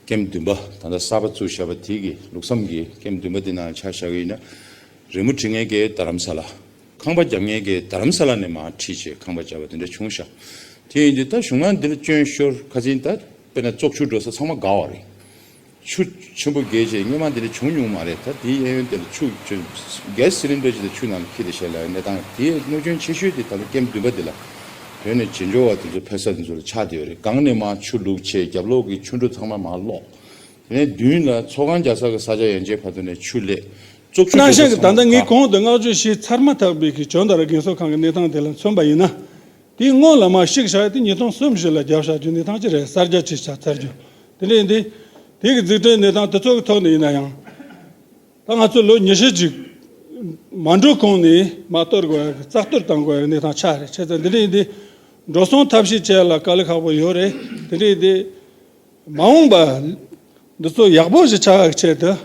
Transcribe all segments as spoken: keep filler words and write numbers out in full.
ཀེམ་བདུན་པ་ད་ལྟ་གསར་པ་བཙུགས་བཞག་པ་དེ་གི་ལུགས་བསམ་གྱི་ཀེམ་བདུན་པ་དེ་ནང་ཆ་བཞག་གི་ཡིན་ན། རི་མོ་འབྲི་མཁན་གྱིས་རྡ་རམ་ས་ལ། ཁང་པ་རྒྱབ་མཁན་གྱིས་རྡ་རམ་ས་ལ་ནས་མར་ཁྲིད་བྱས་ཁང་པ་རྒྱབ་པ་དེ་འདྲ་བྱུང་ཤག་དེ་ཡིན་དུས་ད་གཞུང་ལམ་འདི་ལ་སྐྱོན་ཤོར་ཁ་སང་ད་དཔེར་ན་བཙོག་ཆུ་འགྲོ་ས་ཚང་མ་འགག་པ་རེད། ཆུ་ཆེན་པོ་བརྒལ་བྱས་སྔོན་མ་འདི་འདྲ་བྱུང་མྱོང་མ་རེད། ད་དེའི་གཡས་གཡོན་དེ་ལ་ཆུ་ཆུ་གེ་སི་སི་ལིན་ཌར་ཅིག་དང་ཆུ་ནང་ལ་འཁྱེར་ཏེ་བཞག་ལ་གནས་སྟངས་དེའི་གནོད་སྐྱོན་ཆེ་ཤོས་དེ་ད་ལྟ་ཀེམ་བདུན་པ་འདི་ལ་བོད་ནས་བྱེས་འབྱོར་བ་དེ་ཚོ་ཕེབས་ས་དེ་ཚོ་ལ་ཆགས་བསྡད་ཡོད་རེད། སྒང་ནས་མར་ཆུ་བླུགས་བྱས་རྒྱབ་ལོགས་ཀྱི་ཆུ་འགྲོ་ཚང་མ་མར་སློག་དེ་ནས་མདུན་ལ་ཚོགས་ཁང་རྒྱག་ས་གི་ས་ཆ་ཡན་ཆད་བར་དུ་ནས་ཆུ་སླེབས། བཙོག་ཆུ་ནང་བཞིན་གྱི་ད་ལྟ་ངས་གོང་དུ་བསྔགས་བརྗོད་བྱས་ཚར་མ་ཐག་པའི་གི་བྱོན་དང་ར་རྒན་གསོ་ཁང་གི་གནས་སྟངས་དེ་ལ་མཚོན་པ་ཡིན་ན། དེའི་སྔོན་ལ་མར་བཤིག་བཞག་ཡ་དེ་ཉིས་སྟོང་གསུམ་བཞི་ལ་བརྒྱབ་བཞག་རྒྱུ་གནས་སྟངས་ཅིག་རེད། གསར་རྒྱག་བྱས་བཞག་ཚར་རྒྱུ། དེ་འདྲ་ཡིན་དུས། དེ་གི་འཛུགས་སྐྲུན་གནས་སྟངས་དེ་ཚོ་གི་ཐོག་ནས་ཡིན་ན་ཡང་། ད་ང་ཚོ་ལོ་ཉི་ཤུ་ཅིག་མ་འགྲོ་གོང་ནས་མ་གཏོར་དགོས་ཡ་གི་རྩ་གཏོར་བཏང་དགོས་ཡ་གི་གནས་སྟངས་ཆགས་རེད། བྱས་ཙང་འདི་འདྲ་ཡིན་དུས། འགྲོ་སོང་ཐབས་ཤེས་བྱེད་ཡ་ལ་དཀའ་ལས་ཁག་པོ་ཡོད་རེད། དེ་འདྲ་ཡིན་དུས། མ་འོངས་པ་འདི་ཚོ་ཡག་པོ་ཞིག་ཆགས་ཡ་གི་ཆེད་དུ།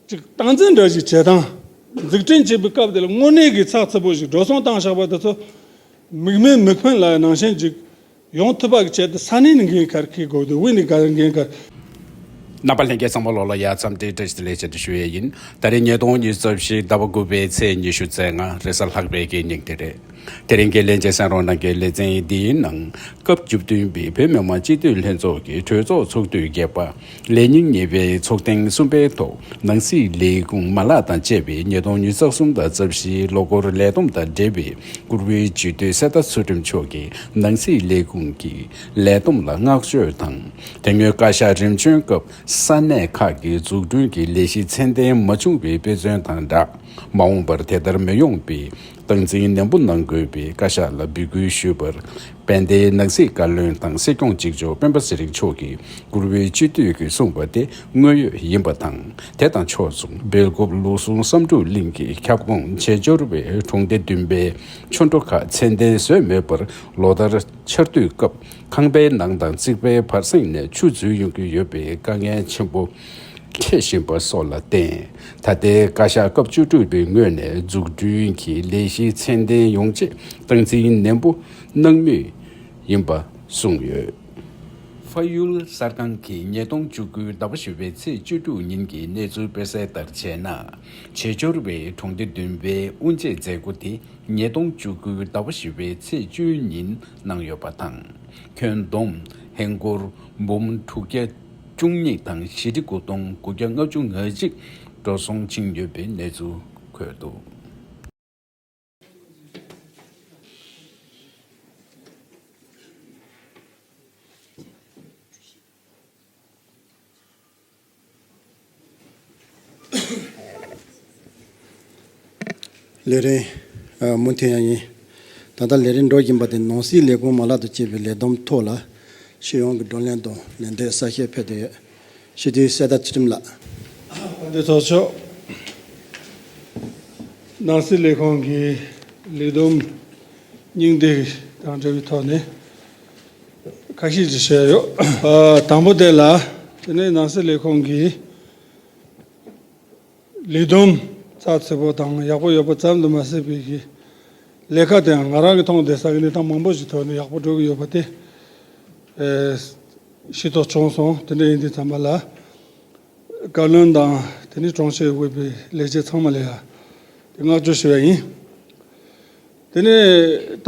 ཅིག་སྟངས་འཛིན་འདྲ་ཞིག་བྱེད་སྟངས། འཛུགས་སྐྲུན་བྱེད་པའི་སྐབས་དེ་ལ་དངོས་གནས་ཀྱི་ཚགས་ཚུད་པོ་ཞིག་འགྲོ་སོང་བཏང་བཞག་པ་དེ་ཚོ་མིག་སྨན་མིག་ཕན་ལ་ནང་བཞིན་ཅིག་ཡོང་ཐུབ་པ་གི་ཆེད་དུ་ས་གནས་ནས་འགན་འཁར་འཁྱེར་དགོས་འདུག་དབུས་ནས་འགན་འཁར། རྣམ་པ་ལྷན་རྒྱས་ཚང་མ་ལོགས་ལ་ཡ་མཚམས་འདིར་བཀྲ་ཤིས་བདེ་ལེགས་ཞེས་ཞུ་ཡས་ཡིན། ད་རེས་ཉིས་སྟོང་ཉི་ཤུ་རྩ་བཞི་ཟླ་བ་དགུ་པའི་ཚེས་ཉི་ཤུ་རྩ་ལྔ་རེས་གཟའ་ལྷག་པའི་གི་ཉིན་དེ་རེད། དེ་རིང་གི་ལྷན་རྒྱས་གསན་རོགས་གནང་གི་ལེ་ཚན་འདིའི་ནང་སྐབས་བཅུ་བདུན་པའི་བོད་མི་མང་སྤྱི་འཐུས་ལྷན་ཚོགས་ཀྱི་གྲོས་ཚོགས་ཚོགས་དུས་བརྒྱད་པ་ལས་ཉིན་གཉིས་པའི་ཚོགས་ཐེངས་གསུམ་པའི་ཐོག་ནང་སྲིད་ལས་ཁུངས་མ་ལག་དང་བཅས་པའི་ཉིས་སྟོང་ཉི་ཤུ་རྩ་གསུམ་དང་རྩ་བཞིའི་ལོ་འཁོར་ལས་བསྡོམས་དང་འབྲེལ་བའི་བཀུར་འོས་སྤྱི་འཐུས་གསེར་རྟ་ཚུལ་ཁྲིམས་མཆོག་གིས་ནང་སྲིད་ལས་ཁུངས་ཀྱི་ལས་བསྡོམས་ལ་བསྔགས་བརྗོད་དང་། དེ་སྔོན་བཀའ་ཤག་རིམ་བྱོན་སྐབས་ས་གནས་ཁག་གི་འཛུགས་སྐྲུན་གྱི་ལས་གཞི་མཚན་ལྡན་མ་བྱུང་བའི་དཔེ་མཚོན་དང་སྦྲགས། མ་འོངས་པར་དེ་ལྟར་མི་ཡོང་བའི་སྟངས་འཛིན་ནན་པོ་གནང་དགོས་པའི་བཀའ་ཤག་ལ་འབོད་སྐུལ་ཞུས་པར། དཔལ་ལྡན་ནང་སྲིད་བཀའ་བློན་དང་སྲིད་སྐྱོང་གཅིག་ལྕོགས་སྤེན་པ་ཚེ་རིང་མཆོག་གིས་བཀུར་འོས་སྤྱི་འཐུས་ཀྱིས་གསུངས་པ་དེ་དངོས་ཡོད་ཡིན་པ་དང་། དེ་དང་ཕྱོགས་མཚུངས་སྦེལ་ཀོབ་ལུགས་ཟུང་བསམ་འགྲུབ་གླིང་གི་ཁྱབ་ཁོངས་བྱེས་འབྱོར་བའི་གྲོང་སྡེ་བདུན་པའི་ཆོ་འཕྲུལ་ཁག་མཚན་ལྡན་བཟོས་མེད་པར་ལོ་ལྟར་ཆར་དུས་སྐབས་ཁང་པའི་ནང་དང་རྩིག་པའི་བར་གསེང་ནས་ཆུ་འཛུལ་ཡོང་གི་ཡོད་པའི་དཀའ་ངལ་ཆེན་པོ་འཕྲད་བཞིན་པ་སོགས་ལ་བརྟེན། ད་ལྟའི་བཀའ་ཤག་སྐབས་བཅུ་དྲུག་པའི་ངོས་ནས་འཛུགས་སྐྲུན་གྱི་ལས་གཞི་མཚན་ལྡན་ཡོང་ཆེད་སྟངས་འཛིན་ནན་པོ་གནང་མུས་ཡིན་པ་གསུངས་ཡོད། ཕ་ཡུལ་གསར་ཁང་གིས་ཉིས་སྟོང་བཅུ་དགུ་ཟླ་བ་བཞི་པའི་ཚེས་བཅུ་དྲུག་ཉིན་གྱི་གནས་ཚུལ་སྤེལ་གསལ་ལྟར་བྱས་ན། བྱེས་འབྱོར་བའི་གྲོང་སྡེ་བདུན་པའི་དབུ་འབྱེད་མཛད་སྒོ་དེ་ཉིས་སྟོང་བཅུ་དགུ་ཟླ་བ་བཞི་པའི་ཚེས་བཅུ་ཉིན་གནང་ཡོད་པ་དང་། ཁྱོན་བསྡོམས་ཧིན་སྒོར་འབུམ་དྲུག་བརྒྱ་བཅུ་གཉིས་དང་བཞི་ཁྲི་དགུ་སྟོང་དགུ་བརྒྱ་ལྔ་བཅུ་ང་གཅིག་འགྲོ་སོང་ཕྱིན་ཡོད་པའི་གནས་ཚུལ་འཁོད་འདུག། ལས་རིམ་ཨ་མུ་མཐུད་ཡང་ཡིན། ད་ལྟ་ལས་རིམ་འགྲོ་བཞིན་པ་དེ་ནང་སྲིད་ལས་ཁུངས་མ་ལག་ཏུ་བྱས་པའི་ལས་བསྡོམས་ཐོག་ལ་སྤྱི་ཡོངས་ཀྱི་བགྲོ་གླེང་དང་ལན་འདེབས་གསལ་བཤད་ཕེབས་བསྡད་ཡོད། སྤྱི་འཐུས་གསེར་རྟ་ཚུལ་ཁྲིམས་ལགས། དཔལ་ལྡན་ཚོགས་གཙོ། ནང་སྲིད་ལས་ཁུངས་ཀྱི་ལས་བསྡོམས་སྙིང་བསྡུས་དང་འབྲེལ་བའི་ཐོག་ནས་ཁ་ཤས་ཅིག་བཤད་ཡོད། ཨ། དང་པོ་དེ་ལ་དེ་ནས་ནང་སྲིད་ལས་ཁུངས་ཀྱི་ལས་བསྡོམས་ཚགས་ཚུད་པོ་དང་ཡག་པོ་ཡོད་པ་ཙམ་དུ་མ་ཟད་པའི་གི་ལས་ཀ་དེའང་ང་རང་གི་མཐོང་བསྡད་ས་གི་གནས་སྟངས་མང་པོ་ཞིག་ཐོག་ནས་ཡག་པོ་འགྲོ་གི་ཡོད་པ་དེ་ཨེ་ཤེས་རྟོགས་བྱུང་སོང་། དེ་འདྲ་ཡིན་དུས་ཙམ་པ་ལ། བཀའ་བློན་དང་དེ་ནས་དྲུང་ཆེ་དབུས་པའི་ལས་བྱེད་ཚང་མ་ལ་ཡང་དེ་བསྔགས་བརྗོད་ཞུ་བ་ཡིན། དེ་ནས་ད་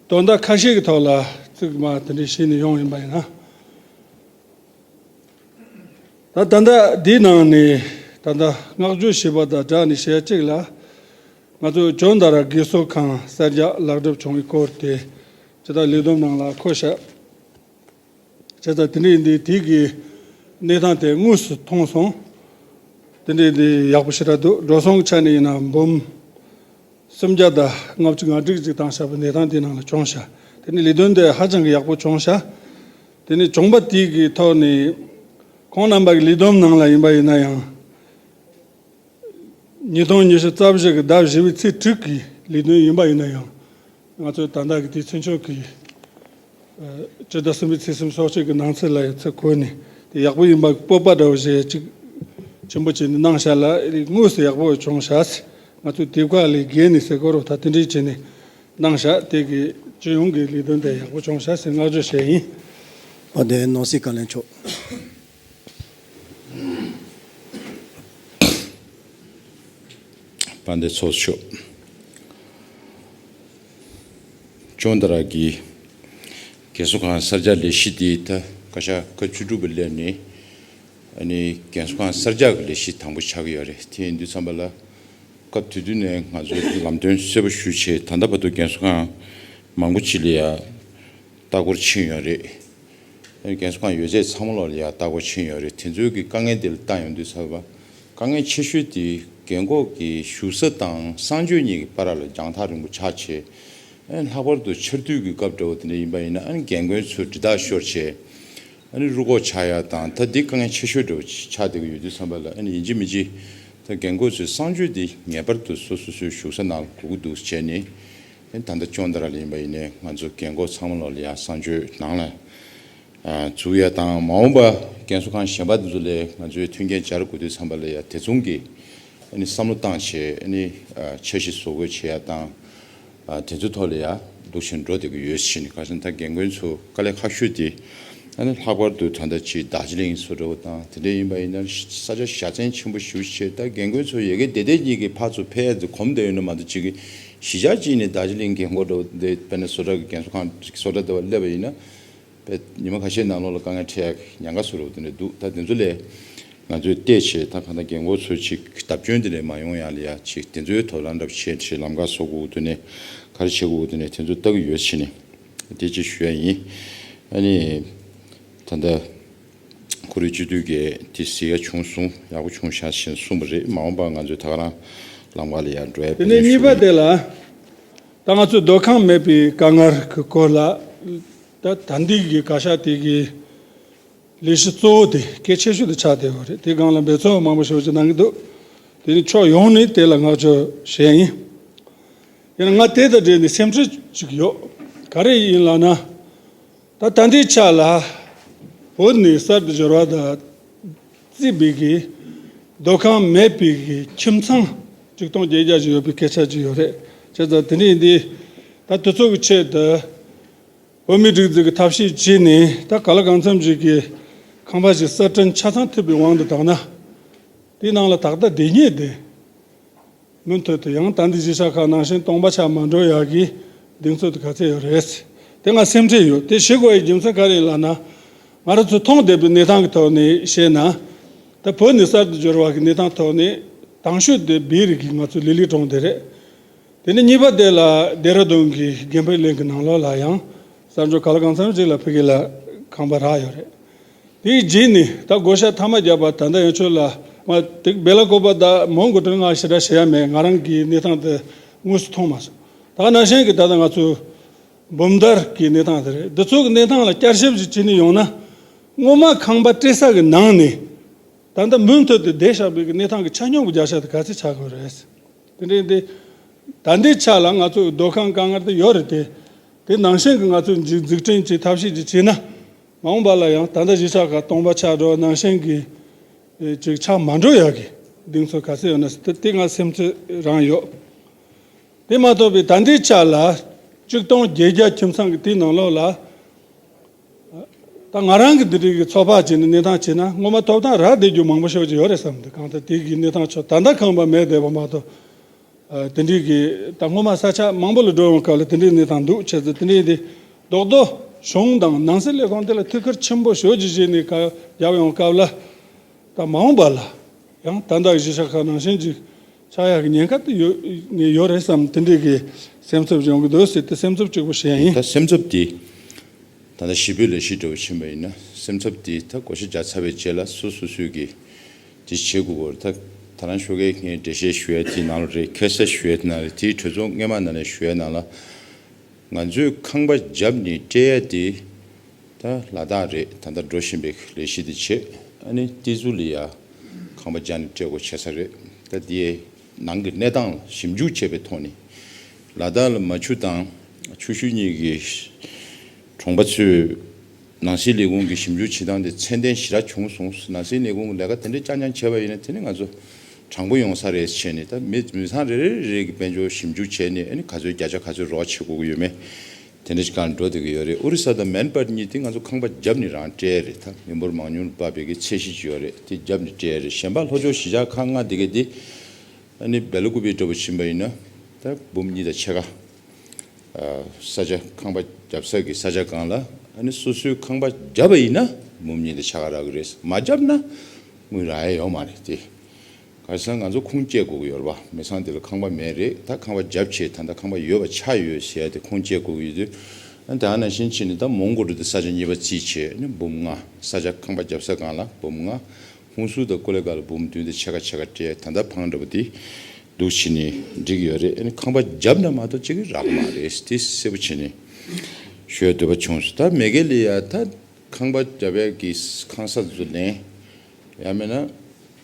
དོན་དག་ཁ་ཤས་ཀྱི་ཐོག་ལ་ཚིག་མ་དེ་འདྲ་བཤད་ནས་ཡོང་ཡིན་པ་ཡིན་ན། ད་ད་ལྟ་འདིའི་ནང་ནས་ད་ལྟ་བསྔགས་བརྗོད་ཞུས་པ་དང་སྦྲགས་ནས་བཤད་གཅིག་ལ། ང་ཚོ་བྱོན་དང་ར་རྒས་གསོ་ཁང་གསར་རྒྱག་ལག་འགྲུབ་བྱུང་བའི་སྐོར་དེ་ཇི་ལྟར་ལས་བསྡོམས་ནང་ལ་འཁོད་བཞག་བྱས་ཙང་དེ་འདྲ་ཡིན་དུས་དེ་གི་གནས་སྟངས་དེ་དངོས་སུ་མཐོང་སོང་། དེ་འདྲ་ཡིན་དུས་ཡག་པོ་ཞེ་དྲག་འདུག་འགྲོ་སོང་གི་ཆ་ནས་ཡིན་ན་འབུམ་སུམ་བརྒྱ་དང་ལྔ་བཅུ་ང་དྲུག་ཅིག་བཏང་བཞག་པའི་གནས་སྟངས་དེ་ནང་ལ་བྱུང་ཤག་དེ་ནས་ལས་དོན་དེ་ཧ་ཅང་གི་ཡག་པོ་བྱུང་ཤག་དེ་ནས་བྱུང་པ་དེ་གི་ཐོག་ནས་ཁོང་རྣམ་པ་གི་ལས་བསྡོམས་ནང་ལ་ཡིན་པ་ཡིན་ན་ཡང་། ཉིས་སྟོང་ཉི་ཤུ་རྩ་བཞི་གི་ཟླ་བཞི་པའི་ཚེས་དྲུག་གི་ལས་དོན་ཡིན་པ་ཡིན་ན་ཡང་། ང་ཚོས་ད་ལྟ་གི་དུས་ཚུན་ཆོད་ཀྱི་ཨ་སྤྱི་ཟླ་གསུམ་པའི་ཚེས་སུམ་ཅུ་སོ་གཅིག་གི་ནང་ཚུད་ལ་ཡང་ཚུར་བཀོད་ནས་དེ་ཡག་པོ་ཡིན་པ་སྤོབས་པ་འདྲ་བོ་ཞིག་ཅིག་ཆེན་པོ་བྱས་ནས་གནང་ཤག་ལ་དངོས་སུ་ཡག་པོ་བྱུང་ཤག་ང་ཚོས་དེབ་ཁ་ལས་བརྒལ་ནས་ཟེར་དགོས་རེད་ད་དེ་འདྲས་བྱས་ནས་གནང་ཤག་དེ་གི་སྤྱི་ཡོངས་ཀྱི་ལས་དོན་དེ་ཡག་པོ་བྱུང་ཤག་ཟེར་བསྔགས་བརྗོད་བྱས་ཡིན། འོ་དེ་ནང་སྲིད་བཀའ་བློན་མཆོག་དཔལ་ལྡན་ཚོགས་གཙོ་མཆོག་ཅོན་ཏ་ར་གི་རྒན་གསོ་ཁང་གསར་རྒྱག་ལས་གཞི་འདི་ད་བཀའ་ཤག་སྐབས་བཅུ་དྲུག་པ་སླེབས་ནས་ཨ་ནི་རྒན་གསོ་ཁང་གསར་རྒྱག་གི་ལས་གཞི་དང་པོ་ཆགས་ཀྱི་ཡོད་རེད། དེ་ཡིན་དུས་ཙམ་པ་ལ་སྐབས་དེ་དུས་ནས་ང་ཚོས་ལམ་སྟོན་གསལ་པོ་ཞུས་བྱས། ད་ལྟ་བར་དུ་རྒན་གསོ་ཁང་མང་པོ་ཅིག་ལ་ཡ་ལྟ་སྐོར་ཕྱིན་ཡོད་རེད། རྒན་གསོ་ཁང་ཡོད་ཚད་ཚང་མ་ལོག་ལ་ཡ་ལྟ་སྐོར་ཕྱིན་ཡོད་རེད། དེ་ཚོའི་གི་དཀའ་ངལ་དེ་ལ་བལྟ་ཡོང་དུས་ཚོད་པ་དཀའ་ངལ་ཆེ་ཤོས་དེ་རྒན་འཁོགས་ཀྱི་བཞུགས་ས་དང་གསང་སྤྱོད་གཉིས་ཀྱི་བར་ལ་རྒྱང་ཐག་རིང་པོ་ཆགས་བྱས། ལྷག་པར་དུ་ཆར་དུས་ཀྱི་སྐབས་འདྲ་བོ་དེ་འདྲ་ཡིན་པ་ཡིན་ན་ཨ་ནི་རྒན་རྒོན་ཚོས་འདྲི་རྟོག་ཤོར་བྱས། ཨ་ནི་རུ་སྐོགས་ཆགས་ཡ་དང་ད་འདི་དཀའ་ངལ་ཆེ་ཤོས་འདྲ་བོ་ཆགས་བསྡད་ཀྱི་ཡོད་དུས་ཙམ་པ་ལ་ཨ་ནི་ཡིན་གཅིག་མིན་གཅིག་ད་རྒན་འཁོགས་ཚོའི་གསང་སྤྱོད་འདི་ངེས་པར་དུ་སོ་སོ་སོའི་བཞུགས་ས་ནང་ལ་དགོས་ཀྱི་འདུག་བྱས་ནས། ཨ་ནི་ད་ལྟ་ཅོན་ཏ་ར་ལ་ཡིན་པ་ཡིན་ནའི་ང་ཚོ་རྒན་འཁོགས་ཚང་མ་ལོག་ལ་ཡ་གསང་སྤྱོད་ནང་ལ་ཨ་འཛུལ་ཡ་དང་། མ་འོངས་པ་རྒན་གསོ་ཁང་གཞན་པ་འདི་ཚོ་ལས་ང་ཚོའི་མཐུན་རྐྱེན་སྦྱར་དགོས་དུས་ཙམ་པ་ལ་ཡ་དེ་མཚུངས་ཀྱི་ཨ་ནི་བསམ་བློ་བཏང་བྱས་ཨ་ནི་ཨ་འཆར་གཞི་བཟོ་འགོད་བྱེད་ཡ་དང་། ཨ་དེ་ཚོའི་ཐོག་ལ་ཡ་འདུག་བཞིན་འགྲོ་བསྡད་ཀྱི་ཡོད་ཟེར་ནས། ཁ་སང་ད་རྒན་རྒོན་ཚོ་དཀའ་ལས་ཁག་ཤོས་དེ་ཨ་ནི་ལྷག་པར་དུ་ད་ལྟ་ཅིག་རྡོ་རྗེ་གླིང་བཟོ་འདྲ་བོ་དང་དེ་འདྲ་ཡིན་པ་ཡིན་ན་ས་ཆ་བཞའ་ཚན་ཆེན་པོ་ཞེ་པོ་ཅིག་བྱས། ད་རྒན་རྒོན་ཚོ་ཡ་གི་བདེ་བདེ་གཉིས་ཀྱི་ཕར་ཚུར་ཕེབས་ཡ་དེ་གོམས་བསྡད་ཡོད་ན་མ་གཏོགས་ཅིག་གི་གཞིས་ཆགས་གཅིག་ནས་རྡོ་རྗེ་གླིང་རྒན་འཁོགས་འདྲ་བོ་དེ་དཔེར་ན་བཟོ་གྲྭ་གི་རྒན་གསོ་ཁང་བཟོ་གྲྭ་དེ་བ་སླེབས་པ་ཡིན་ན། པས་ཉི་མ་ཁ་ཤས་ནང་ལོགས་ལ་དཀའ་ངལ་འཕྲད་ཡག་ཉེན་ཁ་བཟོ་འདྲ་བོ་དེ་འདྲ་འདུག་ད་དེ་ཚོ་ལས་ང་ཚོས་བལྟས་བྱས་ད་གང་ལྟར་རྒན་འཁོགས་ཚོ་ཅིག་བརྡབ་སྐྱོན་དེ་འདྲ་མ་ཡོང་ཡག་ལ་ཡ་ཅིག་དེ་ཚོའི་ཐོག་ལ་འདྲ་བོ་བྱས་བྱས་ལམ་ཁ་བཟོ་དགོས་དུས་ནས་ག་རེ་བྱེད་དགོས་དུས་ནས་དེ་ཚོ་ལྟ་གི་ཡོད་ཟེར་ནས་དེ་ཅིག་ཞུ་ཡ་ཡིན། ཨ་ནི་ད་ལྟ་ཁོ་རེ་སྤྱི་འཐུས་ཀྱིས་དེ་གཟིགས་ཡ་བྱུང་སོང་། ཡག་པོ་བྱུང་ཤག་ཟེར་གསུངས་པ་རེད། མ་འོངས་པ་ང་ཚོས་ད་ག་རང་ལམ་ཁ་ལ་ཡ་འགྲོ་ཡ་དེ་ནས་གཉིས་པ་དེ་ལ་ད་ང་ཚོས་སྡོད་ཁང་མེད་པའི་དཀའ་ངལ་གྱི་སྐོར་ལ། ད་ད་འདི་གི་བཀའ་ཤག་དེ་གི་ལས་གཞི་གཙོ་བོ་དེ་གལ་ཆེ་ཤོས་དེ་ཆགས་བསྡད་ཡོད་རེད། དེ་སྒང་ལ་འབད་བརྩོན་མང་པོ་ཞེ་པོ་ཅིག་གནང་གི་འདུག་དེ་ནི་ཕྱོགས་ཡོངས་ནས་དེ་ལ་བསྔགས་བརྗོད་ཞུ་ཡ་ཡིན། ཡིན་ན་ང་དེ་དང་འབྲེལ་ནས་སེམས་ཁྲལ་ཅིག་ཡོད། ག་རེ་ཡིན་ལབ་ན། ད་ད་ལྟའི་ཆ་ལ་བོད་ནས་གསར་དུ་འབྱོར་བ་དང་བརྩིས་པའི་གི་སྡོད་ཁང་མེད་པའི་གི་ཁྱིམ་ཚང་ཆིག་སྟོང་བརྒྱད་བརྒྱ་ཞིག་ཡོད་པའི་སྐད་ཆ་ཅིག་ཡོད་རེད། བྱས་ཙང་དེ་འདྲ་ཡིན་དུས་ད་དུས་ཚོད་ཀྱི་ཆེད་དུ། བོད་མིའི་སྒྲིག་འཛུགས་ཀྱི་ཐབས་ཤེས་བྱས་ནས་ད་ག་ལ་གང་འཚམ་ཞིག་གི་ཁང་པ་ཞིག་གསར་སྐྲུན་ཆ་ཚང་ཐུབ་པའི་དབང་དུ་བཏང་ན། དེའི་ནང་ལ་ད་ལྟ་སྡོད་མཁན་དེ་མུ་མཐུད་དུ་ཡང་ད་ལྟའི་གཞིས་ཆགས་ཁག་ནང་བཞིན་སྟོང་པ་ཆགས་མ་འགྲོ་ཡག་གི་གདེང་ཚོད་དེ་ག་ཚད་ཡོད་རེད། དེ་ང་སེམས་ཁྲལ་ཡོད། དེ་བྱེད་དགོས་པའི་རྒྱུ་མཚན་ག་རེ་ཡིན་ལབ་ན། ང་རང་ཚོ་མཐོང་བསྡད་པའི་གནས་སྟངས་ཀྱི་ཐོག་ནས་བཤད་ན། ད་བོད་ནས་གསར་དུ་འབྱོར་བ་གི་གནས་སྟངས་ཐོག་ནས་དང་ཤོས་དེ་སྦིས་རི་གི་ང་ཚོ་ལི་ལི་གྲོང་དེ་རེད། དེ་ནས་གཉིས་པ་དེ་ལ་ལྡེ་ར་ལྡུན་གྱི་དགེ་འཕེལ་གླིང་གི་ནང་ལོགས་ལ་ཡང་གསར་འབྱོར་ག་ལ་གང་འཚམ་ཞིག་ལ་ཕ་གི་ལ་ཁང་པ་རག་ཡོད་རེད། དེའི་རྗེས་ནས་ད་བགོ་བཤའ་མཐའ་མ་བརྒྱབ་པ་ད་ལྟ་ཡན་ཆོད་ལ་མ་དེ་སྦེ་ལ་བཀོད་པ་ད་མོན་གྷོ་དྲན་ང་ཞེ་དྲག་བྱེད་ཡ་མེད། ང་རང་གི་གནས་སྟངས་དེ་དངོས་སུ་མཐོང་མ་སོང་། ད་ནང་བཞིན་གྱི་ད་ལྟ་ང་ཚོ་འབུམ་ཐར་གྱི་གནས་སྟངས་དེ་རེད། འདི་ཚོ་གི་གནས་སྟངས་ལ་བསྐྱར་ཞིབ་ཅིག་བྱས་ནས་ཡོང་ན། སྔོན་མ་ཁང་པ་སྤྲད་ས་གི་ནང་ནས། ད་ལྟ་མུ་མཐུད་དུ་བསྡད་བཞག་པའི་གནས་སྟངས་ཀྱི་ཆ་སྙོམས་ཀྱི་བརྒྱ་ཆ་དེ་ག་ཚོད་ཆགས་ཀྱི་ཡོད་རེད། དེ་འདྲའི་འདི་ད་ལྟའི་ཆ་ལ་ང་ཚོ་སྡོད་ཁང་དཀའ་ངལ་དེ་ཡོད་རེད་དེ། དེ་ནང་བཞིན་གྱི་ང་ཚོས་འཛུགས་འཛུགས་སྐྲུན་བྱེད་ཐབས་ཤེས་ཅིག་བྱས་ན། མ་འོངས་པ་ལ་ཡང་ད་ལྟ་གཞིས་ཆགས་ཁག་སྟོང་པ་ཆགས་འགྲོ་ནང་བཞིན་གྱི་ཅིག་ཆགས་མ་འགྲོ་ཡག་གི་གདེང་ཚོད་ག་ཚོད་ཡོད་ན་དེ་དེ་ང་སེམས་ཚོད་རང་ཡོད། དེ་མ་གཏོགས་པའི་ད་ལྟའི་ཆ་ལ་ཆིག་སྟོང་བརྒྱད་བརྒྱ་ཁྱིམ་ཚང་གི་དེའི་ནང་ལོགས་ལ། ད་ང་རང་གི་འདི་འདྲའི་གི་ཚོད་དཔག་བྱས་ནས་གནས་སྟངས་བྱས་ན་སྔོན་མ་ཐོབ་ཐང་རག་བསྡད་རྒྱུ་མང་པོ་ཞིག་ཅིག་ཡོད་རེད་བསམ་འདུག་གང་ལྟར་དེ་གི་གནས་སྟངས་ཆོག་ད་ལྟ་ཁང་པ་མེད་བསྡད་པ་མ་གཏོགས། ཨ་དེ་འདྲའི་གི་ད་སྔོན་མ་ས་ཆ་མང་པོ་ལ་འགྲོ་ཡོང་སྐབས་ལ་དེ་འདྲའི་གནས་སྟངས་འདུག་བྱས་ཙང་དེ་འདྲའི་དེ་རྡོག་རྡོག་གཞུང་དང་ནང་སྲིད་ལས་ཁུངས་དེ་ལ་ཐུགས་ཁུར་ཆེན་པོ་ཞེ་པོ་ཅིག་བྱས་ནས་ཁ་རྒྱབ་ཡོང་སྐབས་ལ། ད་མ་འོངས་པ་ལ་ཡང་ད་ལྟ་གཞིས་ཆགས་ཁག་ནང་བཞིན་ཅིག་ཆགས་ཡག་གི་ཉེན་ཁ་དེ་ཡོད་ངེས་ཡོད་རེད་བསམ་དེ་འདྲའི་གི་སེམས་འཚབ་ཡོང་གི་འདུག་ཟེར་ཏེ་སེམས་འཚབ་གཅིག་པོ་བཤད་ཡ་ཡིན། ད་སེམས་འཚབ་དེ་ད་ལྟ་ཞི་བའི་ལས་གཞི་འདྲ་བོ་ཕྱིན་པ་ཡིན་ན་སེམས་འཚབ་དེ་ད་བགོ་བཤའ་རྒྱག་ཚར་བའི་རྗེས་ལ་སོ་སོ་སོས་ཀྱི་དེ་བྱེད་དགོས་པར་ད་ད་རང་ཞོགས་ཀས་ངས་འགྲེལ་བཤད་ཞུ་ཡ་དེའི་ནང་ལ་རེད། ཁ་སང་ཞུ་ཡ་དེ་ནང་རེད། དེའི་གྲོས་ཚོགས་སྔས་མ་ནང་ནས་ཞུ་ཡ་ནང་ལ། ང་ཚོས་ཁང་པ་བརྒྱབ་ནས་སྤྲད་ཡ་དེ་ད་ལ་དྭགས་རེད། ད་ལྟ་འགྲོ་བཞིན་པའི་ལས་གཞི་དེ་བྱེད། ཨ་ནི་ཏི་ཛུ་ལ་ཡ་ཁང་པ་བརྒྱབ་ནས་སྤྲད་དགོས་བྱས་ས་རེད། ད་དེའི་ནང་གི་གནས་སྟངས་ཞིབ་འཇུག་བྱས་པའི་ཐོག་ནས་ལ་དྭགས་ལ་མ་ཆུ་དང་ཆུ་ཤུར་གཉིས་ཀྱི་གྲོང་པ་ཚོས་ནང་སྲིད་ལས་ཁུངས་ཀྱི་ཞིབ་འཇུག་བྱེད་སྟངས་དེ་ཚད་ལྡན་ཞེ་དྲག་བྱུང་སོང་། ནང་སྲིད་ལས་ཁུངས་ཀྱི་ལས་ཀ་དེ་འདྲ་རྐྱང་རྐྱང་བྱས་པ་ཡིན་ན་དེ་ནི་ང་ཚོ་དྲང་པོ་ཡོང་ས་རེད་བྱས་ནས། ད་མི་མི་ཚང་རེ་རེ་རེ་གི་དཔལ་འབྱོར་ཞིབ་འཇུག་བྱས་ནས་ཨ་ནི་ག་ཚོད་བརྒྱ་ཆ་ག་ཚོད་རོགས་བྱེད་དགོས་ཀྱི་ཡོད་མེད་དེ་འདྲ་ཞིག་གང་འགྲོ་བསྡད་ཀྱི་ཡོད་རེད། ཨོ་རི་ས་དང་མན་པར་གཉིས་དེ་ང་ཚོ་ཁང་པ་བརྒྱབ་ནས་རང་སྤྲད་རེད། ད་མི་འབོར་མང་ཉུང་ལ་དཔག་པའི་གི་ཚད་གཞི་ཅིག་ཡོད་རེད། དེ་བརྒྱབ་ནས་སྤྲད་རེད། གཞན་པ་ལྷོ་ཕྱོགས་གཞིས་ཆགས་ཁག་ལྔ་དེ་ག་དེ། ཨ་ནི་སྦེ་ལ་ཀུ་པེ་འདྲ་པོ་ཕྱིན་པ་ཡིན་ན་ད་འབུམ་གཉིས་དང་ཕྱེད་ཀ། ཨ་ས་ཆ་ཁང་པ་རྒྱབ་ས་གི་ས་ཆ་སྒང་ལ་ཨ་ནི་སོ་སོའི་ཁང་པ་བརྒྱབ་པ་ཡིན་ན་འབུམ་གཉིས་དང་ཕྱེད་ཀ་རག་གི་རེད། མ་བརྒྱབ་ན་དངུལ་རག་ཡ་ཡོད་མ་རེད་དེ། ག་རེ་ཟེར་ན་ང་ཚོ་ཁུངས་སྐྱེལ་དགོས་ཀྱི་ཡོད་རེད་པ། མི་ཚང་དེ་ལ་ཁང་པ་མེད་རེད། ད་ཁང་པ་བརྒྱབ་བྱས་ད་ལྟ་ཁང་པ་ཡོད་པ་ཆགས་ཡོད་ཟེར་ཡ་དེ་ཁུངས་སྐྱེལ་དགོས་ཀྱི་ཡོད་དུས། ཨ་ནི་དེ་ནང་བཞིན་བྱས་ནས་ད་མོན་གྷོ་འགྲོ་དུས་ས་ཆ་གཉིས་པ་རྩིས་བྱས་ནས་འབུམ་ལྔ། ས་ཆ་ཁང་པ་བརྒྱབ་ས་སྒང་ལ་འབུམ་ལྔ། ཧུན་སུར་དང་ཀོ་ལེ་གྷལ་ལ་འབུམ་བདུན་དང་ཕྱེད་ཀ་ཕྱེད་ཀ་སྤྲད། ད་ལྟ་ཕང་འདྲ་པོ་དེ་འདུག་བྱས་ནས་འགྲིག་ཡོད་རེད། ཨ་ནི་ཁང་པ་བརྒྱབ་ན་མ་གཏོགས་ཅིག་རག་མ་རེད། དེ་གསལ་པོ་བྱས་ནས་ཞུ་ཡ་འདོད་པ་བྱུང་སོང་། ད་མེ་གྷལ་ལི་ཡ་ད་ཁང་པ་བརྒྱབ་ཡ་གི་ཁང་གསར་དེ་ཚོ་ལེན། ཡང་མིན་ན་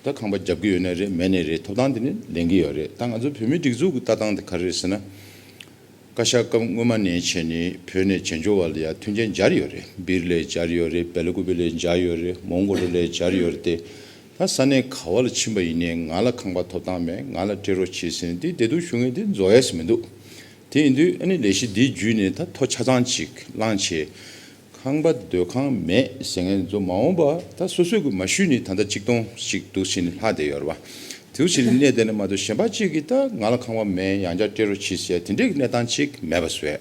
ད་ཁང་པ་རྒྱབ་ཀྱི་ཡོད་ནའི་རེད། མེད་ནའི་རེད། ཐོབ་ཐང་དེ་ནི་ལེན་གྱི་ཡོད་རེད། ད་ང་ཚོ་བོད་མིའི་སྒྲིག་འཛུགས་ཀྱི་ལྟ་སྟངས་དེ་ག་རེ་རེད་ཟེར་ན། བཀའ་ཤག་སྐབས་སྔོན་མ་ནས་བྱས་ནས་བོད་ནས་བྱེས་འབྱོར་བ་ལ་ཡ་མཐུན་རྐྱེན་སྦྱར་ཡོད་རེད། སྦིར་ལ་སྦྱར་ཡོད་རེད། སྦེ་ལ་ཀུ་པེ་ལ་སྦྱར་ཡོད་རེད། མོན་གྷོ་ལ་སྦྱར་ཡོད་རེད་དེ། ད་ས་གནས་ག་བ་ལ་ཕྱིན་པ་ཡིན་ནའི་ང་ལ་ཁང་པ་ཐོབ་ཐང་མེད། ང་ལ་སྤྲད་རོགས་བྱེད་ཟེར་ནས་དེ་བདེ་སྡུག་ཞུ་མཁན་དེ་རྫོགས་ཡས་མི་འདུག་དེ་ཡིན་དུས་ཨ་ནི་ལས་གཞི་འདི་བརྒྱུད་ནས་ད་ཐོ་ཆ་ཚང་ཅིག་བླངས་བྱས། ཁང་པ་སྡོད་ཁང་མེད་ཟེར་མཁན་ཚོ་མ་འོངས་པ་ད་སོ་སོས་ཀྱི་མ་ཞུས་ནས་ད་ལྟ་གཅིག་སྟོང་ཞིག་འདུག་བྱས་ནས་ལྷག་བསྡད་ཡོད་རེད་པ། དེ་འདྲ་བྱས་ནས་གནས་བསྡད་ན་མ་གཏོགས་གཞན་པ་གཅིག་གིས་ད་ང་ལ་ཁང་པ་མེད། ཡང་བསྐྱར་སྤྲད་རོགས་གྱིས་ཟེར་དེ་འདྲའི་གནས་སྟངས་གཅིག་མེད་པ་བཟོས།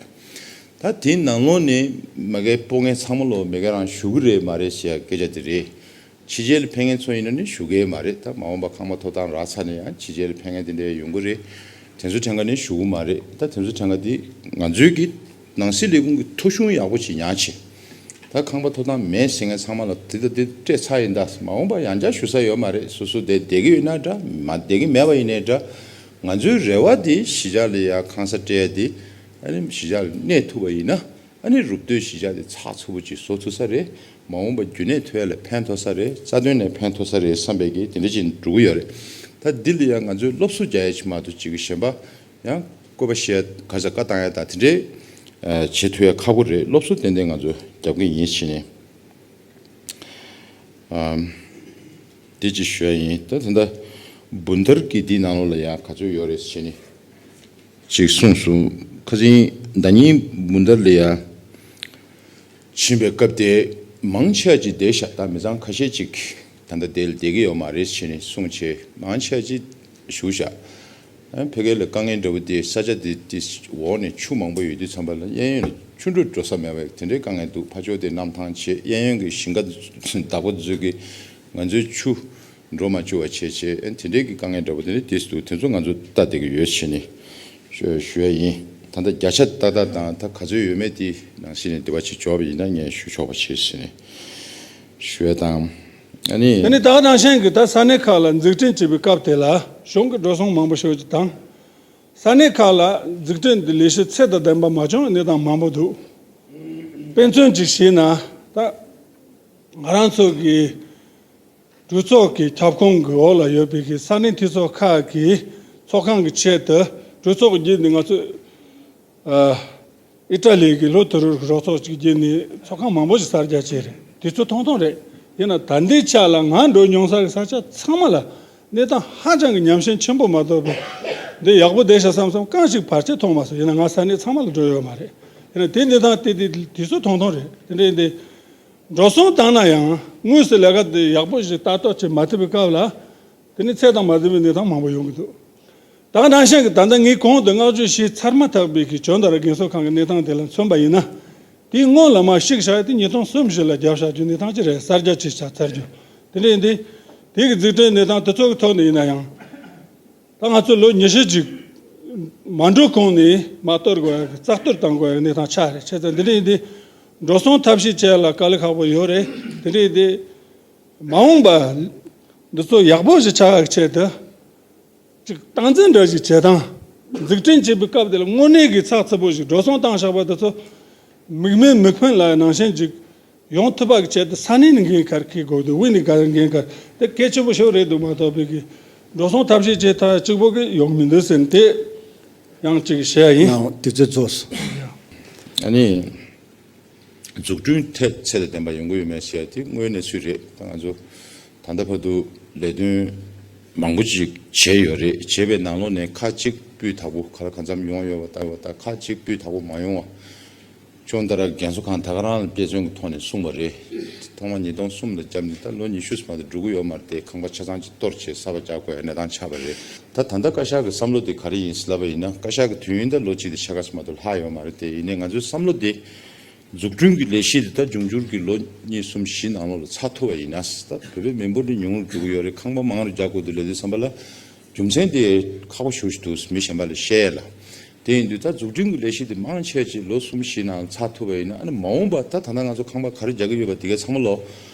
ད་དེའི་ནང་ལོགས་ནས་མ་གིའི་སྤོ་མཁན་ཚང་མ་ལོ་མ་གི་རང་ཞུ་གི་རེད་མ་རེད་ཟེར་སྐད་ཆ་དེ་རེད། ཕྱི་རྒྱལ་ལ་ཕེབས་མཁན་ཚོ་ཡིན་ན་ནི་ཞུ་གི་མ་རེད། ད་མ་འོངས་པ་ཁང་པ་ཐོབ་ཐང་རག་ཚར་ནས་ཡང་ཕྱི་རྒྱལ་ལ་ཕེབས་མཁན་དེ་འདྲ་ཡོང་གི་རེད། དེ་ཚོ་གྲངས་ཀ་ནི་ཞུ་གི་མ་རེད། ད་དེ་ཚོ་གྲངས་ཀ་དེ་ང་ཚོའི་གི་ནང་སྲིད་ལས་ཁུངས་ཀྱི་ཐོ་གཞུང་ཡག་པོ་ཅིག་ཉར་བྱས། ད་ཁང་པ་ཐོབ་ཐང་མེད་ཟེར་མཁན་ཚང་མ་ལ་དེ་ད་དེ་སྤྲད་ཚར་ཡིན། ད་མ་འོངས་པ་ཡང་བསྐྱར་ཞུ་ས་ཡོད་མ་རེད། སོ་སོ་དེ་བསྡད་ཀྱི་ཡོད་ན་འདྲ། མ་བསྡད་ཀྱི་མེད་པ་ཡིན་ནའི་འདྲ། ང་ཚོའི་རེ་བ་དེ་གཞིས་ཆགས་ལ་ཡ་ཁང་གསར་སྤྲད་ཡ་དེ་ཨ་ནི་གཞིས་ཆགས་ལ་གནས་ཐུབ་པ་ཡིན་ན། ཨ་ནི་རུབ་རྡོའི་གཞིས་ཆགས་དེ་ཚགས་ཚུད་པོ་ཅིག་བཟོ་ཐུབ་ས་རེད། མ་འོངས་པ་རྒྱུན་གནས་ཐུབ་ཡ་ལ་ཕན་ཐོགས་ས་རེད། རྩ་དོན་ལ་ཕན་ཐོགས་ས་རེད་བསམ་པའི་གི་དེ་འདྲ་ཅིག་འགྲོ་གི་ཡོད་རེད། ད་འདི་ལ་ཡང་ང་ཚོས་སློབ་གསོ་རྒྱག་ཡ་ཅིག་མ་གཏོགས་ཅིག་གི་གཞན་པ་ཡང་བཀོད་པ་བཤད་ཡ་ག་ས་བཀའ་བཏང་ཡ་དང་དེ་འདྲའི་ཨ་བྱེད་ཐུབ་ཡ་ཁག་པོ་རེད། སློབ་གསོ་ཏན་ཏན་ང་ཚོས་རྒྱབ་ཀྱི་ཡིན་བྱས་ནས། ཨམ། དེ་ཅིག་ཞུ་ཡ་ཡིན། ད་ད་ལྟ་འབུན་ཐར་གྱི་འདི་ནང་ལོགས་ལ་ཡང་ག་ཚོད་ཡོད་རེད་ཟེར་ནས་ཅིག་གསུངས་སོང་། ཁ་སང་ཟླ་ཉིན་འབུན་ཐར་ལ་ཡང་ཕྱིན་པའི་སྐབས་དེ་མང་ཆེ་བ་ཅིག་བསྡད་ཤག་ད་མི་ཚང་ཁ་ཤས་ཅིག་ད་ལྟ་དེ་ལ་བསྡད་ཀྱི་ཡོད་མ་རེད་ཟེར་ནས་གསུངས་བྱས། མང་ཆེ་བ་ཅིག་བཞུགས་ཤག་ཨ་ཕ་གི་ལ་དཀའ་ངལ་འདྲ་པོ་དེ་ས་ཆ་དེ་དེ་འོག་ནས་ཆུ་མང་པོ་ཡོད་དུས་ཙམ་པ་ལ་གཡས་གཡོན་ལ་ཆུ་འགྲོ་འགྲོ་ས་མེད་པའི་དེ་འདྲའི་དཀའ་ངལ་འདུག་ཕར་ཕྱོགས་དེ་གནམ་ཐང་ཆེ། གཡས་གཡོན་གྱི་ཞིང་ཁ་བདག་པོ་ཚོས་ཀྱིས་ང་ཚོའི་ཆུ་འགྲོ་མ་བཅུག་པ་བྱས་བྱས། ཨ་དེ་འདྲའི་གི་དཀའ་ངལ་འདྲ་པོ་དེ་འདྲ་དེ་འདུག་དེ་ཚོ་ང་ཚོ་ལྟ་བསྡད་ཀྱི་ཡོད་བྱས་ནས་ཞུ་ཞུ་ཡ་ཡིན། ད་ལྟ་བརྒྱ་ཆ་ཏག་ཏག་དང་ད་ག་ཚོད་ཡོད་མེད་དེ་ནང་བཞིན་ནས་འདི་བ་ཅིག་འབྱོར་བ་ཡིན་ན་ངས་ཞུ་ཆོག་པ་བྱས་བྱས་ནས་ཞུ་ཡ་དང་། ཨ་ནི། ཨ་ནི་ད་ག་ནང་བཞིན་གྱི་ད་ས་གནས་ཁག་ལ་འཛུགས་སྐྲུན་བྱེད་པའི་སྐབས་དེ་ལ་གཞུང་གི་འགྲོ་སོང་མང་པོ་ཞིག་དང་། ས་གནས་ཁག་ལ་འཛུགས་སྐྲུན་གྱི་ལས་གཞི་ཚད་དང་ལྡན་པ་མ་བྱུང་བའི་གནས་སྟངས་མང་པོ་འདུག་དཔེ་མཚོན་ཅིག་བྱས་ན། ད་ང་རང་ཚོ་གི་གྲོས་ཚོགས་ཀྱི་ཁྱབ་ཁོངས་ཀྱི་འོག་ལ་ཡོད་པའི་གི་ས་གནས་འཐུས་ཚོགས་ཁག་གི་ཚོགས་ཁང་གི་ཆེད་དུ་གྲོས་ཚོགས་ཀྱི་བརྒྱུད་ནས་ང་ཚོས། ཨ། ཨི་ཏྲ་ལི་གི་ལྷོ་ཐུ་རུ་གི་རོགས་ཚོགས་ཅིག་བརྒྱུད་ནས་ཚོགས་ཁང་མང་པོ་ཞིག་གསར་རྒྱག་བྱས་རེད། དུས་ཚོད་ཐུང་ཐུང་རེད། ཡིན་ན་ད་ལྟའི་ཆ་ལ་ང་འགྲོ་མྱོང་ས་གི་ས་ཆ་ཚང་མ་ལ་གནས་སྟངས་ཧ་ཅང་གི་ཉམས་ཞན་ཆེན་པོ་མ་གཏོགས་པའི་འདི་ཡག་པོ་བསྡད་ཤག་བསམ་བསམ་རྐང་ཞིག་བར་ཆད་མཐོང་མ་སོང་། ཡིན་ན་ང་ས་གནས་ཚང་མ་ལ་འགྲོ་ཡོད་མ་རེད། ཡིན་ན་དེ་གནས་སྟངས་དེ་དེ་དུས་ཚོད་ཐུང་ཐུང་རེད། དེ་འདྲ་ཡིན་དུས་འགྲོ་སོང་བཏང་ན་ཡང་དངོས་སུ་ལས་ཀ་དེ་ཡག་པོ་ཞིག་ལྟ་རྟོག་བྱེད་མ་ཐུབ་པའི་སྐབས་ལ། དེ་ནི་ཚད་དང་མ་ལྡན་པའི་གནས་སྟངས་མང་པོ་ཡོང་གི་འདུག་ད་ག་ནང་བཞིན་གྱི་ད་ལྟ་ངས་གོང་དུ་བསྔགས་བརྗོད་བྱས་ཚར་མ་ཐག་པའི་གི་བྱོན་དང་ར་རྒན་གསོ་ཁང་གི་གནས་སྟངས་དེ་ལ་མཚོན་པ་ཡིན་ན། དེའི་སྔོན་ལ་མར་བཤིག་བཞག་ཡ་དེ་ཉིས་སྟོང་གསུམ་བཞི་ལ་བརྒྱབ་བཞག་རྒྱུ་གནས་སྟངས་ཅིག་རེད། གསར་རྒྱག་བྱས་བཞག་ཚར་རྒྱུ། དེ་འདྲ་ཡིན་དུས། དེ་གི་འཛུགས་སྐྲུན་གནས་སྟངས་དེ་ཚོ་གི་ཐོག་ནས་ཡིན་ན་ཡང་། ད་ང་ཚོ་ལོ་ཉི་ཤུ་ཅིག་མ་འགྲོ་གོང་ནས་མ་གཏོར་དགོས་ཡ་གི་རྩ་གཏོར་བཏང་དགོས་ཡ་གི་གནས་སྟངས་ཆགས་རེད། བྱས་ཙང་དེ་འདྲ་ཡིན་དུས། འགྲོ་སོང་ཐབས་ཤེས་བྱེད་ཡ་ལ་དཀའ་ལས་ཁག་པོ་ཡོད་རེད། དེ་འདྲ་ཡིན་དུས། མ་འོངས་པ་འདི་ཚོ་ཡག་པོ་ཞིག་ཆགས་ཡག་ཆེད་དུ་ཅིག་སྟངས་འཛིན་འདྲ་ཞིག་བྱེད་སྟངས། འཛུགས་སྐྲུན་བྱེད་པའི་སྐབས་དེ་ལ་དངོས་གནས་ཀྱི་ཚགས་ཚུད་པོ་ཞིག་འགྲོ་སོང་བཏང་བཞག་པ་དེ་ཚོ་མིག་སྨན་མིག་ཕན་ལ་ནང་བཞིན་ཅིག་ཡོང་ཐུབ་པ་གི་ཆེད་དུ་ས་གནས་ནས་འགན་འཁར་འཁྱེར་དགོས་འདུག་དབུས་ནས་འགན་འཁར་དེ་གལ་ཆེན་པོ་ཞིག་རེད་འདུག་མ་གཏོགས་པའི་གི་འགྲོ་སོང་ཐབས་ཤེས་བྱེད་ཐབས་གཅིག་པོ་གི་ཡོང་མི་འདུག་ཟེར་ནས་དེ་ཡང་ཅིག་བཤད་ཡ་ཡིན། ཡང་དུས་ཚོད་རྫོགས་སོང་། ཨ་ནི། འཛུགས་སྐྲུན་ཐད་ཚད་དང་ལྡན་པ་ཡོང་གི་ཡོད་མེད་ཟེར་ཡ་དེ་དངོས་གནས་སུ་རེད། ད་ང་ཚོ་ད་ལྟ་བར་དུ་ལས་དོན་མང་པོ་ཅིག་བྱས་ཡོད་རེད། བྱས་པའི་ནང་ལོགས་ནས་ཁག་ཅིག་སྤུས་དག་པོ་ག་ལ་གང་འཚམ་ཡོང་ཡོད་པ་ལྟ་བུ་དང་། ཁག་ཅིག་སྤུས་དག་པོ་མ་ཡོང་བ་ ཅོང་ཏ་ར་རྒན་གསོ་ཁང་ད་ག་རང་ལ་དཔེ་མཚོན་གྱི་ཐོག་ནས་གསུངས་པ་རེད། ཐོག་མ་ཉིས་སྟོང་གསུམ་ལ་བརྒྱབ་ནས་ད་ལོ་ཉི་ཤུ་ཙམ་དུ་འགྲོ་གི་ཡོད་མ་རེད་དེ། ཁང་པ་ཆ་ཚང་ཅིག་གཏོར་བྱས་གསར་པ་རྒྱག་དགོས་ཡ་གནས་སྟངས་ཆགས་པ་རེད། ད་ད་ལྟ་བཀའ་ཤག་གི་བསམ་བློ་དེ་ག་རེ་ཡིན་ལབ་པ་ཡིན་ན། བཀའ་ཤག་གི་དུས་ཡུན་ད་ལོ་གཅིག་དང་ཕྱེད་ཀ་ཙམ་མ་གཏོགས་ལྷག་ཡོད་མ་རེད་དེ། ཡིན་ནའི་ང་ཚོའི་བསམ་བློ་དེ་འཛུགས་སྐྲུན་གྱི་ལས་གཞི་དེ་ད་འབྱུང་འགྱུར་གྱི་ལོ་གཉིས་གསུམ་བཞི་ནང་ལོགས་ལ་ཚར་ཐུབ་པ་ཡིན་ན། ད་བོད་པའི་མི་འབོར་དེ་ཉུང་རུ་འགྲོ་གི་ཡོད་རེད། ཁང་པ་མང་རུ་རྒྱག་དགོས་འདུག་ལབ་དུས་ཙམ་པ་ལ་རྒྱུ་མཚན་དེ་ཁག་པོ་ཞེ་པོ་ཞིག་འདུག་མི་གཞན་པ་ལ་བཤད་ཡ་ལ། དེ་ཡིན་དུས་ད་འཛུགས་སྐྲུན་གྱི་ལས་གཞི་དེ་མང་ཆེ་ཅིག་ལོ་གསུམ་བཞི་ནང་ཚར་ཐུབ་པ་ཡིན་ན། ཨ་ནི་མ་འོངས་པ་ད་ད་ལྟ་ང་ཚོ་ཁང་པ་ག་རེ་རྒྱག་གི་ཡོད་པ་དེ་གའི་ཚང་མ་ལོ།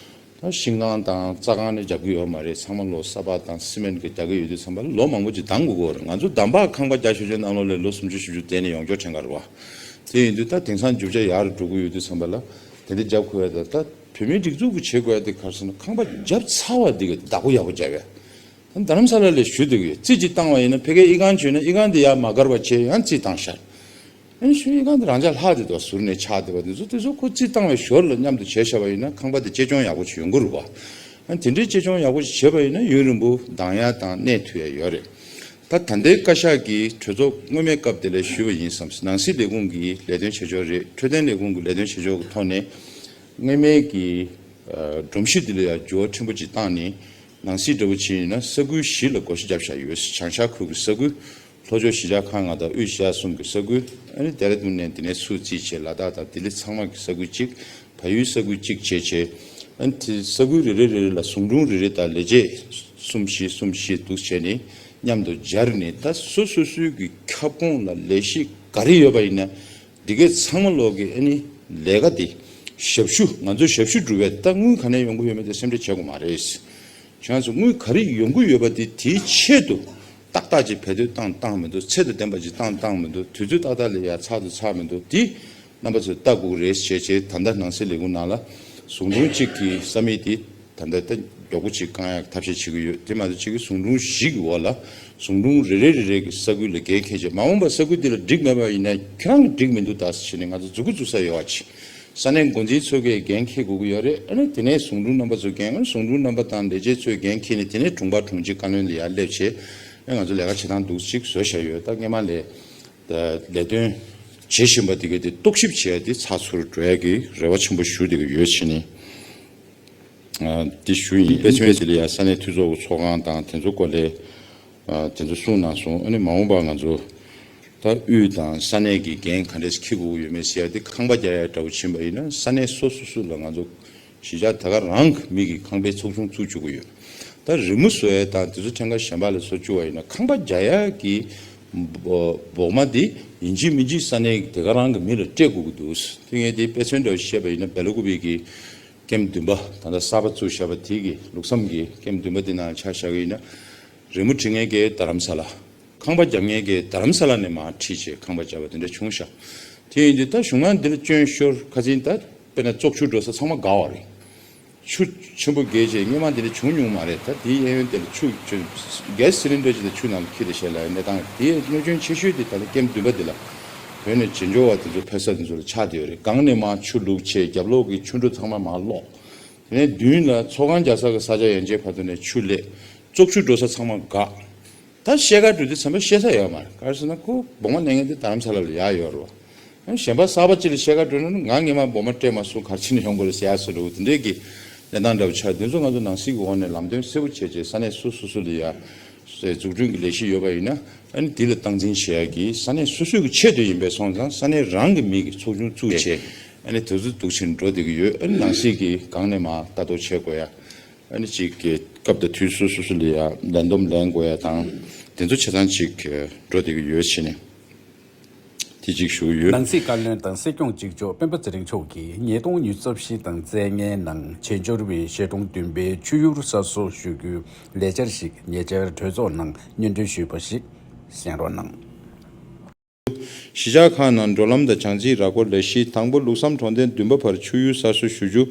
ད་ཤིང་ཁང་དང་རྩྭ་ཁང་ནི་རྒྱག་གི་ཡོད་མ་རེད། ཚང་མ་ལོ་ས་ཕག་དང་སི་མེན་གི་རྒྱག་གི་ཡོད་དུས་ཙམ་པ་ལ་ལོ་མང་པོ་ཅིག་འདང་དགོས་ཀྱི་ཡོད་རེད། ང་ཚོ་འདམ་བག་ཁང་པ་རྒྱག་ཤོག་ཅེས་ནང་ལོ་ལས་ལོ་སུམ་ཅུ་བཞི་བཅུ་བསྡད་ནས་ཡོང་ཆོག་དྲན་ག་རེད་བ། དེ་ཡིན་དུས་ད་དེང་སང་རྒྱུ་ཆ་ཡག་རུ་འགྲོ་གི་ཡོད་དུས་ཙམ་པ་ལ་དེ་འདྲ་རྒྱབ་དགོས་ཡ། ད་ད་བོད་མིའི་སྒྲིག་འཛུགས་ཀྱིས་བྱེད་དགོས་ཡ་དེ་ག་རེ་ཟེར་ན། ཁང་པ་བརྒྱབ་ཚར་བ་དེ་གི་བདག་པོ་ཡག་པོ་རྒྱབ་ཡ། རྡ་རམ་ས་ལ་ལ་ཞུ་འདོད་ཀྱི་ཡོད། རྩིས་ཅིག་བཏང་བ་ཡིན་ན་ཕ་གིའི་ཨི་ཁང་བྱོས་ན་ཨི་ཁང་དེ་ཡར་མ་བཀར་བ་བྱས་ཡང་རྩིས་བཏང་ཤག་ཨ་ནི་ཞུ་ཨི་ཁང་དེ་རང་འཇགས་ལྷག་དེ་འདུག་ཟུར་ནས་ཆགས་བསྡད་པ་དེ་ཚོ། དེ་ཚོ་ཁོ་རྩིས་བཏང་བའི་ཞོར་ལ་མཉམ་དུ་བྱས་བཞག་པ་ཡིན་ན་ཁང་པ་དེ་གཅེས་སྐྱོང་ཡག་པོ་ཞིག་ཡོང་གི་རེད་བ། ཨ་ནི་དེ་འདྲའི་གཅེས་སྐྱོང་ཡག་པོ་ཞིག་བྱས་པ་ཡིན་ན་ཡུན་རིང་པོ་འདང་ཡ་དང་གནས་ཐུབ་ཡ་ཡོད་རེད། ད་ད་ལྟའི་བཀའ་ཤག་གིས་གྲོས་ཚོགས་སྔོན་མའི་སྐབས་དེ་ལ་ཞུས་པ་ཡིན་བསམ། ནང་སྲིད་ལས་ཁུངས་ཀྱི་ལས་དོན་བྱེད་ཕྱོགས་རེད། འཕྲོད་བསྟེན་ལས་ཁུངས་ཀྱི་ལས་དོན་བྱེད་ཕྱོགས་ཀྱི་ཐོག་ནས་སྔོན་མའི་གི་ཨ་སྒྲོམ་གཞི་དེ་ལ་ཡང་འགྱུར་བ་ཕྲན་བུ་ཅིག་བཏང་ནས། ནང་སྲིད་འདྲ་བོ་ཅིག་ཡིན་ན་ས་ཁུལ་བཞི་ལ་བགོ་བཤའ་བརྒྱབ་བཞག་ཡོད། བྱང་ཤར་ཁུལ་གྱི་ས་ཁུལ། ལྷོ་ཕྱོགས་གཞིས་ཆགས་ཁག་ལྔ་དང་དབུས་གཞིས་ཆགས་གསུམ་གྱི་ས་ཁུལ། ཨ་ནི་ལྡེ་ར་ལྡུན་ནས་འདི་ནས་ཚུར་རྩིས་བྱས་ལ་དྭགས་དང་ལྡི་ལི་ཚང་མ་གི་ས་ཁུལ་གཅིག་བལ་ཡུལ་ས་ཁུལ་གཅིག་བྱས་བྱས། ཨ་ནི་དེ་ས་ཁུལ་རེ་རེ་རེ་རེ་ལ་ཟུང་དྲུང་རེ་རེ་དང་ལས་བྱེད་གསུམ་བཞི་གསུམ་བཞི་འདུག་བྱས་ནས་མཉམ་དུ་སྦྱར་ནས། ད་སོ་སོ་སོའི་གི་ཁྱབ་ཁོངས་ལ་ལས་གཞི་ག་རེ་ཡོད་པ་ཡིན་ན། འདི་གའི་ཚང་མ་ལོག་གི་ཨ་ནི་ལས་ཀ་དེ་ཞབས་ཞུ། ང་ཚོའི་ཞབས་ཞུ་སྒྲུབ་པའི་ད་དངུལ་ག་ནས་ཡོང་གི་ཡོད་མེད་དེ་སེམས་ཁྲལ་བྱེད་དགོས་མ་རེད། ཁྱེད་རང་ཚོ་དངུལ་ག་རེ་ཡོང་གི་ཡོད་པ་དེ་དེའི་ཆེད་དུ་ཏག་ཏག་ཅིག་བེད་སྤྱོད་བཏང་བཏང་མི་འདུག་ཚད་དང་ལྡན་པ་ཅིག་བཏང་བཏང་མི་འདུག་དུས་ཚོད་ཏག་ཏག་ལ་ཡ་ཚར་དང་ཚར་མི་འདུག་དེ་རྣམ་པ་ཚོས་ལྟ་དགོས་རེད་བྱས་བྱས། ད་ལྟ་ནང་སྲིད་ལས་ཁུངས་ནང་ལ་ཟུང་དྲུང་གཅིག་གི་ས་མིག་དེ་ད་ལྟ་ད་མགྱོགས་པོ་ཅིག་བསྐང་ཡག་ཐབས་ཤེས་བྱེད་ཀྱི་ཡོད། དེ་མ་གཏོགས་གཅིག་གི་ཟུང་དྲུང་བཞི་གི་འོག་ལ་ཟུང་དྲུང་རེ་རེ་རེ་རེ་གི་ས་ཁུལ་ལ་འགན་འཁྱེར་བྱས། མ་འོངས་པ་ས་ཁུལ་འདི་ལ་འགྲིག་མེད་པ་ཡིན་ན་ཁྱེད་རང་གི་འགྲིག་མི་འདུག་ད་ཟེར་བྱས་ནས་ང་ཚོ་མཛུབ་གུ་འཛུགས་ས་ཡོད་པ་ཅིག་ས་གནས་འགོ་འཛིན་ཚོས་འགན་འཁྱེར་དགོས་ཀྱི་ཡོད་རེད། ཨ་ནི་དེ་ནས་ཟུང་དྲུང་རྣམ་པ་ཚོ་འགན། ཨ་ནི་ཟུང་དྲུང་རྣམ་པ་དང་ལས་བྱེད་ཚོས་འགན་འཁྱེར་ནས་དེ་ནས་དྲུང་པ་དྲུང་ཆེ་བཀའ་བློན་ལ་ཡར་སླེབས་བྱས། ཨ་ང་ཚོ་ལས་ཀ་བྱེད་སྟངས་འདུག་ཅིག་བཟོས་བཞག་ཡོད། ད་སྔས་མ་ལས་ད་ལས་དོན་བྱེད་བཞིན་པ་དེ་གའི་དེ་རྟོག་ཞིབ་བྱས་ཏེ་ཚགས་ཚུད་འགྲོ་ཡ་གི་རེ་བ་ཆེན་པོ་ཞུ་བསྡད་ཀྱི་ཡོད་བྱས་ནས། ཨ་འདི་ཞུ་ཡིན། དཔེ་མཚོན་དེ་ལ་ཡང་ས་གནས་འཐུས་ཚོགས་ཀྱི་ཚོགས་ཁང་དང་དེ་ཚོ་སྐོར་ལས་ཨ་དེ་ཚོ་གསུངས་གནང་སོང་། ཨ་ནི་མ་འོངས་པར་ང་ཚོ་ད་དབུས་དང་ས་གནས་ཀྱི་འགན་ག་འདྲས་འཁྱེར་དགོས་ཀྱི་ཡོད་མེད་ཟེར་ཡ་དེ། ཁང་པ་རྒྱག་ཡ་འདྲ་བོ་ཕྱིན་པ་ཡིན་ན་ས་གནས་སོ་སོ་སོ་ལ་ང་ཚོ་གཞིས་ཆགས་དེ་ག་རང་གི་མི་གི་ཁང་པའི་ཚོགས་ཆུང་བཙུགས་བཅུག་གི་ཡོད། ད་རི་མོ་བཟོ་ཡ་དང་དེ་ཚོ་ཕྲན་ཁ་གཞན་པ་ལ་བཟོ་བཅུག་པ་ཡིན་ན་ཁང་པ་རྒྱག་ཡ་གི་འབོ་འབོགས་མ་དེ་ཡིན་གཅིག་མིན་གཅིག་ས་གནས་དེ་ག་རང་གི་མི་ལ་སྤྲད་དགོས་ཀྱི་འདུག་དེ་ངས་དེ་དཔེ་མཚོན་འདྲ་བོ་བཤད་པ་ཡིན་ན། སྦེལ་ཀོབ་གི་ཀེམ་བདུན་པ་ད་ལྟ་གསར་པ་བཙུགས་བཞག་པ་དེ་གི་ལུགས་བསམ་གྱི་ཀེམ་བདུན་པ་དེ་ནང་ཆ་བཞག་གི་ཡིན་ན། རི་མོ་འབྲི་མཁན་གྱི་རྡ་རམ་ས་ལ། ཁང་པ་རྒྱག་མཁན་གྱི་རྡ་རམ་ས་ལ་ནས་མར་ཁྲིད་བྱས་ཁང་པ་བརྒྱབ་པ་དེ་འདྲ་བྱུང་ཤག་དེ་ཡིན་དུས་ད་གཞུང་མང་འདི་ལ་སྐྱོན་ཤོར་ཁ་སང་ད་དཔེར་ན་བཙོག་ཆུ་འགྲོ་ས་ཚང་མ་འགག་པ་རེད། ཆུ་ཆེན་པོ་བརྒལ་བྱས་སྔོན་མ་འདི་འདྲ་བྱུང་མྱོང་མ་རེད། ད་དེའི་གཡས་གཡོན་དེ་ལ་ཆུ་ཆུ་གེ་སི་སི་ལིན་ཌར་ཅིག་དང་ཆུ་ནང་ལ་འཁྱེར་ཏེ་བྱས་ལ་གནས་སྟངས་དེའི་གནོད་སྐྱོན་ཆེ་ཤོས་དེ་ད་ལྟ་ཀེམ་བདུན་པ་འདི་ལ་བོད་ནས་བྱེས་འབྱོར་བ་དེ་ཚོ་ཕེབས་ས་དེ་ཚོ་ལ་ཆགས་བསྡད་ཡོད་རེད། སྒང་ནས་མར་ཆུ་བླུགས་བྱས་རྒྱབ་ལོགས་ཀྱི་ཆུ་འགྲོ་ཚང་མ་མར་སློག་དེ་ནས་མདུན་ལ་ཚོགས་ཁང་རྒྱག་ས་གི་ས་ཆ་ཡན་ཆད་བར་དུ་ནས་ཆུ་སླེབས། བཙོག་ཆུ་འགྲོ་ས་ཚང་མ་འགག་ད་བཤད་ག་འགྲོ་དུས་ཙམ་པ་བཤད་ས་ཡོད་མ་རེད། ག་རེ་ཟེར་ན་ཁོ་སྦོང་བ་ལེན་མཁན་དེ་རྡ་རམ་ས་ལ་ལ་ཡག་ཡོད་རེད་བ། གཞན་པ་གསར་པ་ཅིག་ལ་བཤད་ག་འགྲོ་ན་ང་སྔས་མ་སྦོང་བ་སྤྲད་མ་སོང་ག་རེ་བྱས་ནས་ཡོང་དགོས་རེད་ཟེར་ཡ་བཟོ་འདྲ་བོ་དེ་འདྲས་ཀྱི་གནས་སྟངས་འདྲ་བོ་ཆགས། དེ་ཚོ་ང་ཚོ་ནང་སྲིད་ཀྱི་འོག་ནས་ལམ་སྟོན་གསལ་པོ་བྱས་བྱས་ས་གནས་སོ་སོ་སོ་ལ་ཡ་འཛུགས་སྐྲུན་གྱི་ལས་གཞི་ཡོད་པ་ཡིན་ན། ཨ་ནི་འདི་ལ་སྟངས་འཛིན་བྱེད་ཡ་གི་ས་གནས་སོ་སོའི་གི་ཆེད་དུ་ཡིན་པའི་སོང་ཙང་ས་གནས་རང་གི་མི་གི་ཚོགས་ཆུང་བཙུགས་བྱས་ཨ་ནི་དེ་ཚོ་འདུག་ཕྱིན་འགྲོ་བསྡད་ཀྱི་ཡོད། ཨ་ནི་ནང་སྲིད་ཀྱི་སྒང་ནས་མར་ལྟ་རྟོག་བྱེད་དགོས་ཡ། ཨ་ནི་གཅིག་གི་སྐབས་དང་དུས་སོ་སོ་སོ་ལ་ཡ་ལན་འདོམས་ལེན་དགོས་ཡ་དང་དེ་ཚོ་ཆ་ཚང་གཅིག་འགྲོ་བསྡད་ཀྱི་ཡོད་བྱས་ནས་དེ་གཅིག་ཞུ་གི་ཡོད། ནང་སྲིད་བཀའ་བློན་དང་སྲིད་སྐྱོང་གཅིག་ལྕོགས་སྤེན་པ་ཚེ་རིང་མཆོག་གིས་ཉིས་སྟོང་ཉི་ཤུ་རྩ་བཞི་དང་རྩ་ལྔའི་ནང་བྱེས་འབྱོར་བའི་གཞིས་གྲོང་བདུན་པའི་ཆུ་ཡུར་གསར་བཟོ་ཞུ་རྒྱུའི་ལས་འཆར་ཞིག་ཉེ་ཆར་གྲོས་ཚོགས་ནང་སྙན་སྒྲོན་ཞུས་པ་ཞིག་གསན་རོགས་གནང་། གཞིས་ཆགས་ཁག་ནང་འགྲོ་ལམ་དང་བྱང་རྩིས་ར་སྐོར་ལས་གཞི་དང་པོ་ལུགས་བསམ་གྲོང་རྡལ་བདུན་པ་བར་ཆུ་ཡུར་གསར་བཟོ་ཞུ་རྒྱུ་